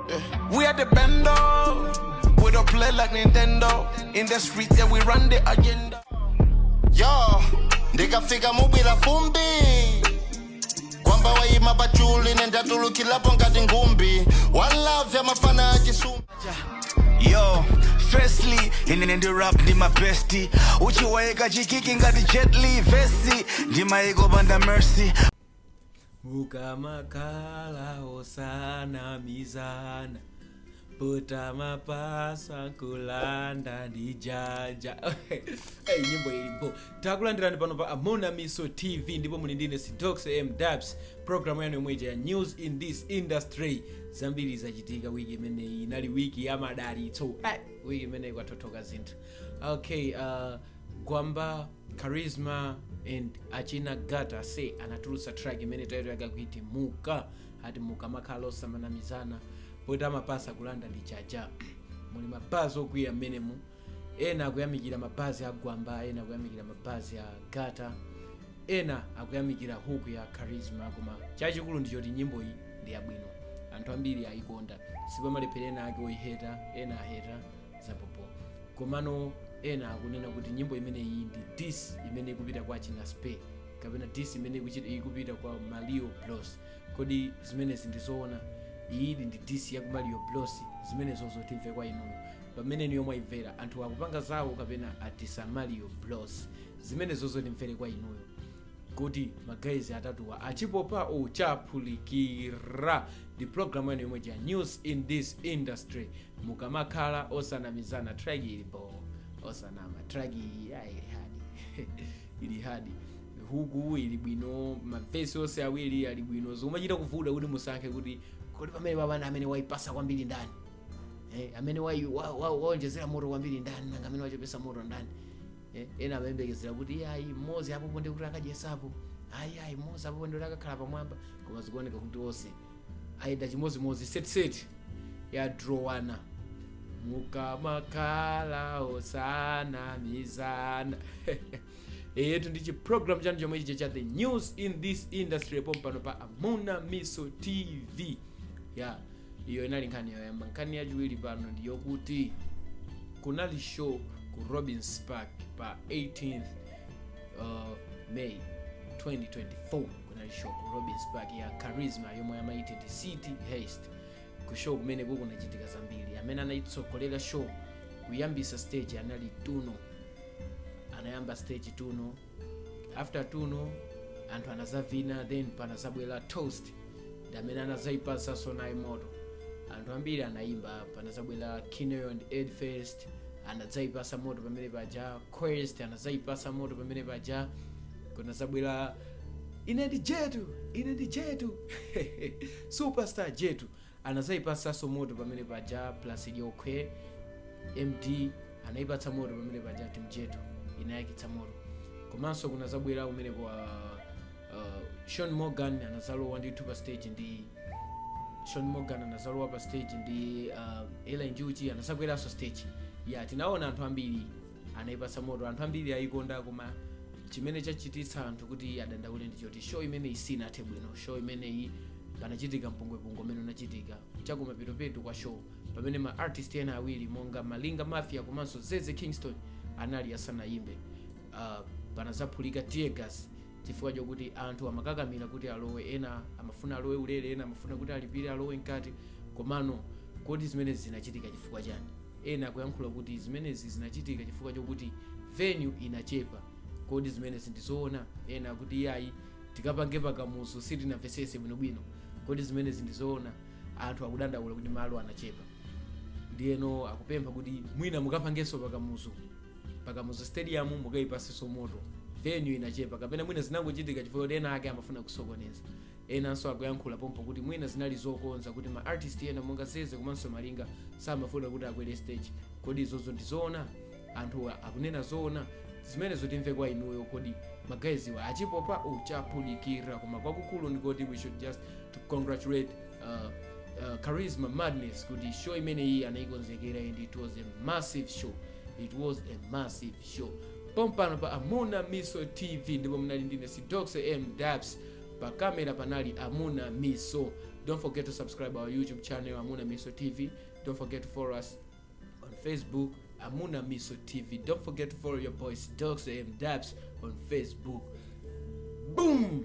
Yeah. We at the bando. We don't play like Nintendo. In the street, yeah, we run the agenda. Yo, ndikafika mubwira fumbi, kwamba wayima pachuli, nendatulukilapo ngati ngumbi. One love ya mafana achisumbi. Yo, firstly, ine ndi rap ndi ma bestie, uchiwayika chikiki ngati Jet Li, vesi ndimayiko panda mercy. Mukamakhala osanamizana, puta mapasa kulanda ndi jaja. Hey, nyimbo ilipo. Takulandirani pano pa Amuna Miso TV, ndipo muli ndine Sidox M Dabs, programu yanu yomwe ya news in this industry. Zambiri zachitika wiki imeneyi, inali wiki ya madalitso. Hey, wiki imeneyi kwathotoka zinthu. Okay, Gwamba, Charisma and achina Gata say anatulutsa track imene title yake akuiti Muka. Ati mukamakhala osamanamizana, poti amapasa kulanda ndi chaja. Muli mabazi okwiya mmenemu, ena akuyamikira mabazi a Gwamba, ena akuyamikira mabazi a Gata, ena akuyamikira hook ya Charisma. Koma chachikulu ndichoti nyimbo iyi ndi yabwino, anthu ambiri ayikonda. Sipamalephera ena ake oyiheta, ena aheta zapopo, komano ena akunena kuti nyimbo imeneyi ndi diss imene ikupita kwa china Spe, kapena diss imene ikupita kwa Mario Bros. Kodi zimenezi ndizoona? Iyi ndi diss ya ku Mario Bros? Zimenezozo timve kwa inuyo pamene niyo mwayimvera. Anthu akupanga zawo kapena adisa Mario Bros? Zimenezozo timvere kwa inuyo kuti ma guys atatuwa achipopa uchaphulikira. Ndi programu yanu yomwe ya news in this industry. Mukamakhala osanamizana, track ilipo, osanama, track iyi ayi, ili hard, ili hard. Hook ili bwino, mavesi onse awiri ali bwino. Zomachita kuvuta kuti musankhe kuti kodi pamene papana amene waipasa kwambiri ndani, amene waonjezera moto kwambiri ndani, nanga amene wachepesa moto ndani? Ena amayembekezera kuti ayi, mmodzi apopo ndi kuti akadyesapo, ayi ayi, mmodzi apopo ndi kuti akakhala pamwamba, koma zikuoneka kuti onse ayenda chimodzimodzi, set set yadrowana. Mukamakhala osanamizana, eyetu ndi chiprogram chanu chomwe chija cha the news in this industry, pompano pa Amuna Miso TV. Ya, iyo inali nkhani yoyamba. Nkhani yachiwiri pano ndi yokuti kunali show ku Robins Park pa 18th May 2024. Kunali show ku Robins Park ya Charisma yomwe amaiti ndi City Haste. Ku show kumene kunachitika zambiri. Amene anayitsogolera show kuyambisa stage anali Tuno. Anayamba stage Tuno, after Tuno anthu anazavina, then panazabwera Toast, ndi amene anazayipatsanso naye moto. Anthu ambiri anayimba. Panazabwera Kineo and Edfest, anadzayipasa moto pamene paja. Quest anadzayipasa moto pamene paja. Kunazabwera ine ndi Jetu, ine ndi Jetu, Superstar Jetu anazayipasanso moto pamene paja, plus Jokwe MD anayipatsa moto pamene paja. Team Jetu inayakitsa moto. Komanso kunazabwera kumene kwa Sean Morgan, anazalowa ndithu pa stage ndi Sean Morgan, anazalowa pa stage ndi Ellen Njuchi, anazakweranso stage ya. Tinaona anthu ambiri anayipatsa moto, anthu ambiri ayikonda. Koma chimene chachititsa anthu kuti adandaule ndi choti show imeneyi sinathe bwino. Show imeneyi panachitika mpungwepungwe umene unachitika chakumapetopeto kwa show, pamene ma artist ena awiri monga Malinga Mafia komanso Zeze Kingston anali asanayimbe. Panazaphulika tear gas chifukwa chokuti anthu amakakamira kuti alowe. Ena amafuna alowe ulere, ena amafuna kuti alipire alowe mkati. Komano kodi zimenezi zinachitika chifukwa chani? Ena akuyankhula kuti zimenezi zinachitika chifukwa chokuti venue inachepa. Kodi zimenezi ndizoona? Ena akuti iyayi, tikapange pakamuzu. Sitinamvesese bwinobwino. Kodi zimenezi ndizoona? Anthu akudandaula kuti malo anachepa, ndiyeno akupempha kuti mwina mukapangenso pakamuzu, pakamuzu Stadium, mukayipasenso moto, venue inachepa. Kapena mwina zinangochitika chifukwa kuti ena ake amafuna kusokoneza. Enanso akuyankhula pompo kuti mwina zinali zokonza kuti ma artist ena monga Zeze komanso Malinga samafuna kuti akwere stage. Kodi izozo ndizoona? Anthu akunena zoona zimene zotimve kwa inuyo. Kodi ma guyswa achipopa uchaphulikira? Koma kwakukulu ndikoti we should just to congratulate Charisma Madness kuti show imeneyi anayikonzekera, and it was a massive show, it was a massive show. Pompano pa Amuna Miso TV, ndipo munali ndine Sidox M Dabs, pa kamera panali Amuna Miso. Don't forget to subscribe our YouTube channel, Amuna Miso TV. Don't forget to follow us on Facebook, Amuna Miso TV. Don't forget to follow your boys Dogs M Dabs on Facebook. Boom.